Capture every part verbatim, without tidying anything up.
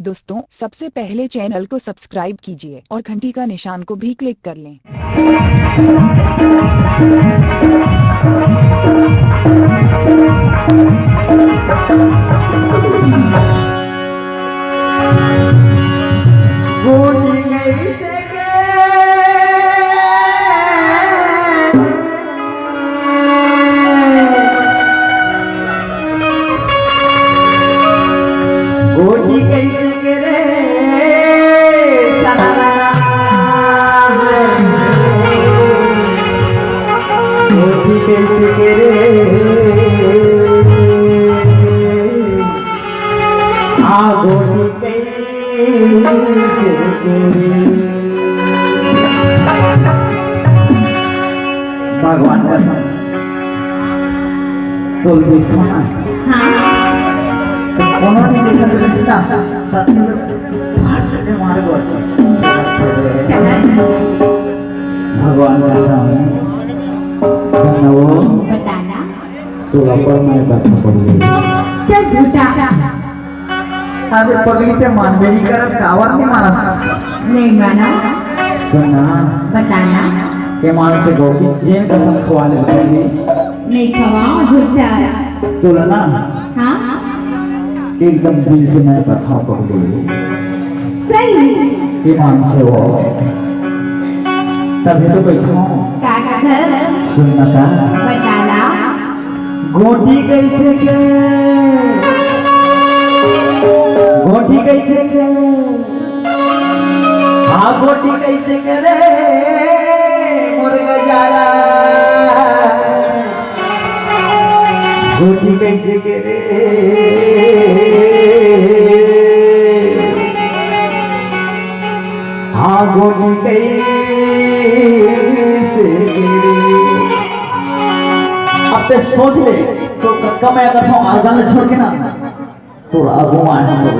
दोस्तों, सबसे पहले चैनल को सब्सक्राइब कीजिए और घंटी का निशान को भी क्लिक कर लें। गोटी कैसे के गोटी कैसे के रे सलाना, गोटी कैसे के रे, आ गोटी कैसे के रे। भगवान कसम। तोल देखो ना। हाँ। कोनो नहीं देखा तो रिश्ता। फाट के मारे बोल। चला। भगवान कसम। सुनो। बताना। तोला पर मैं कथा बोल। चल झूठा। अरे पगली ते मान मेरी करस कावर नहीं मानस। नहीं माना। सुन ना। बताना। के मान से गोपी जेन कसम खवा ले पगली। नहीं खवाओ झूठा। तोला ना। हाँ। एकदम दिल से मैं कथा पगली। सही। के मान से वो। तभी तो बैठा हूँ। का कथा? सुन ना का। बताना। गोटी कैसे के, गोटी कैसे के, हाँ, गोटी कैसे के रे, मोर गजाला, गोटी कैसे के रे, हाँ, गोटी कैसे के रे। अब ते सोच ले, तो कक्का मैं अगर हूँ आर्गन ले छोड़ के ना, तो आगू आए हम लोग।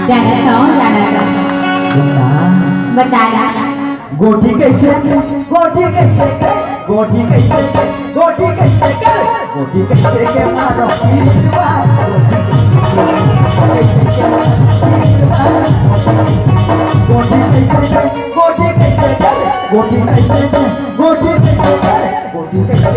जाना था, जाना था। सुन ना। बताना। गोटी कैसे, गोटी कैसे, गोटी कैसे, गोटी कैसे, गोटी कैसे मारो। गोटी कैसे, गोटी कैसे, गोटी कैसे, गोटी कैसे, गोटी कैसे,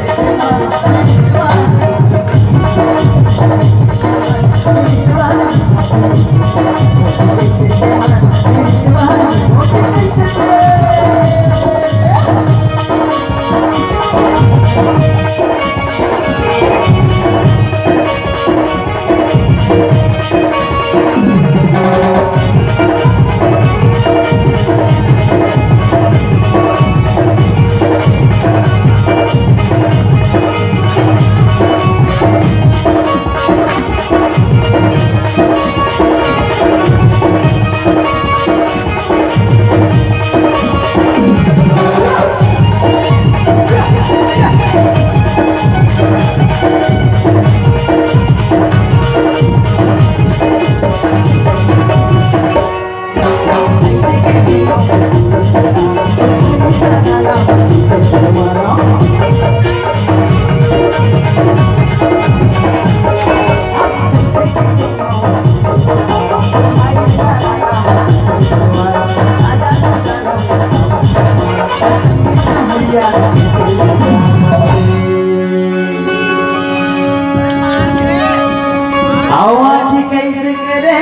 आवा की कैसे करे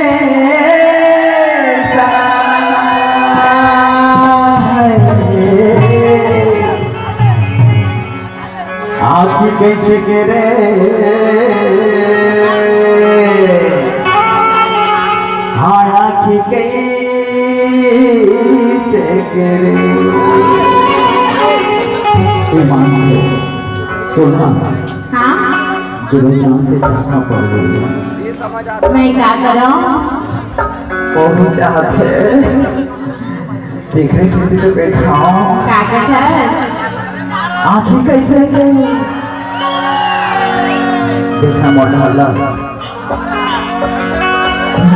सलाम है। आँखी कैसे के रे, हाँ, आँखी कैसे के रे। ईमान से, तो ना, हाँ? गुरु जान से चाचा पड़ गई। मैं का करूँ? बहुत चाहते। देखने से भी तो बैठा हूँ। का कथस? आँखी कैसे है? देखना मोटा वाला।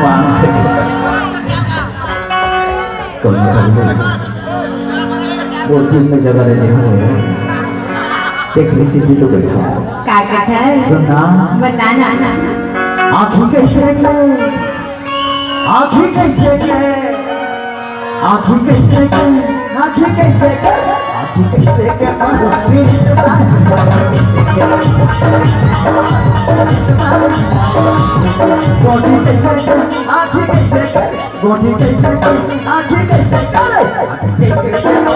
मान से। कौन कर ले? वो दिल में जगह लेने हो। देखने से भी तो बैठा हूँ। का कथस? सुनना। बताना। आँखी कइसे के, आँखी कइसे के, आँखी कइसे के, आँखी कइसे के, आँखी कइसे के, गोटी कइसे के, आँखी कइसे के, गोटी कइसे के, आँखी कइसे के, आँखी कइसे के,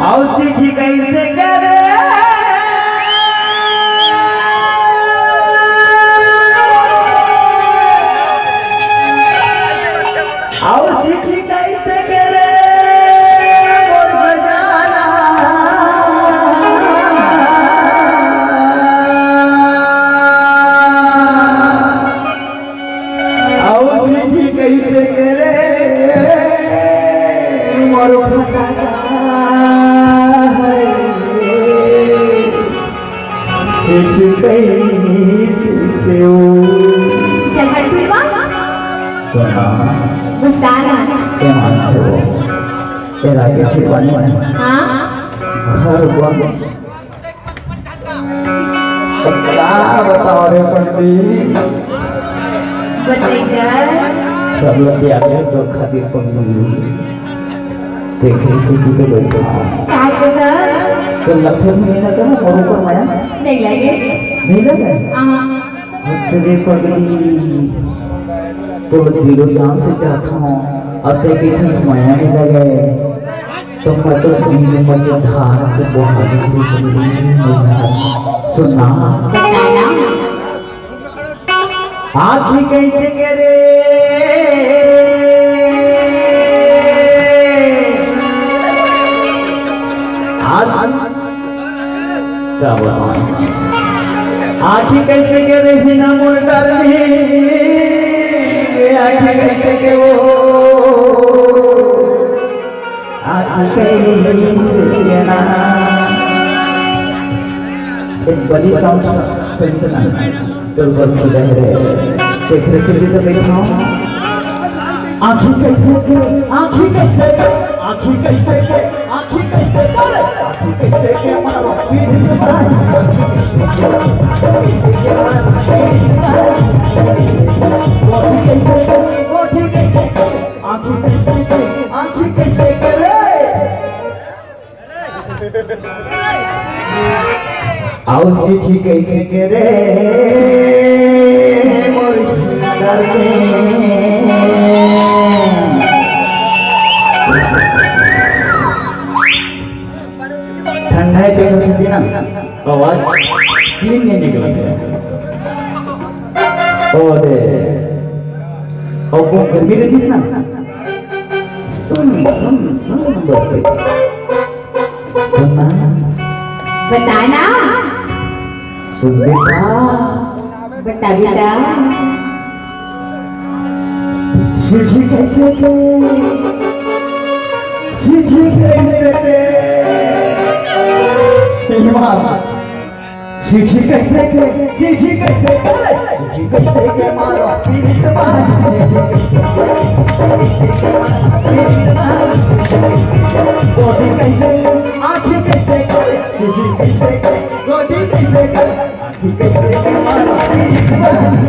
अउ सीखी कइसे करे, अउ सीखी कइसे करे मोर खजाना। अउ सीखी कइसे करे मोर खजाना। सीखी कइसे के ओ। चल, हट, फिर बा। सुना। मुस्कान। ए मानसो। ए राकेश पानी। हाँ? घर बन। का बताओ रे पंडित? बतैया। सब लोग के आगे तो खातिर पंडित। देखे से की तो बैठा। का कहा? तो लफे में नहीं लगा ना, मोर ऊपर माया? नहीं लगे। नहीं लगे? हाँ। अरे पगली, तो दिलो जान से चाहता हूँ, अब तक इतनी माया नहीं लगे। तो मैं तो दिल में मजेदार तो बहुत ही सुंदर। सुना। बताया। आँखी कइसे के रे, आस-, का बताओ? आँखी कइसे के रे, हिना मोर डार्लिंग, आँखी कइसे के ओ। आँखी कइसे के ना। एक बड़ी साउंड सेंसर है, तो बड़ खुदा है रे। एक रेसिपी तो देखो। आँखी कइसे के, आँखी कइसे के, आँखी कइसे के, आँखी कइसे के, आँखी कइसे के मारो, पीठ पे मारो। आँखी कइसे के, आँखी कइसे के, आँखी कइसे के रे। अउ सीखी कइसे के रे मोर darling। ठंडा है, देखो सीधी ना, आवाज clean नहीं निकलत है। ओ दे, ओ को गर्मी रहतीस ना। सुन, सुन, सुन, दोस्त। सुनना। बताना। सुन बेटा। बता बेटा। सीखी कइसे के, सीखी कइसे के। ईमान। सीखी कइसे के, सीखी कइसे के, सीखी कइसे के मारो पीरित बाज। सीखी कइसे के, सीखी कइसे के मारो पीरित बाज। गोटी कइसे के, आँखी कइसे के, सीखी कइसे के, गोटी कइसे के, आँखी कइसे के मारो पीरित बाज।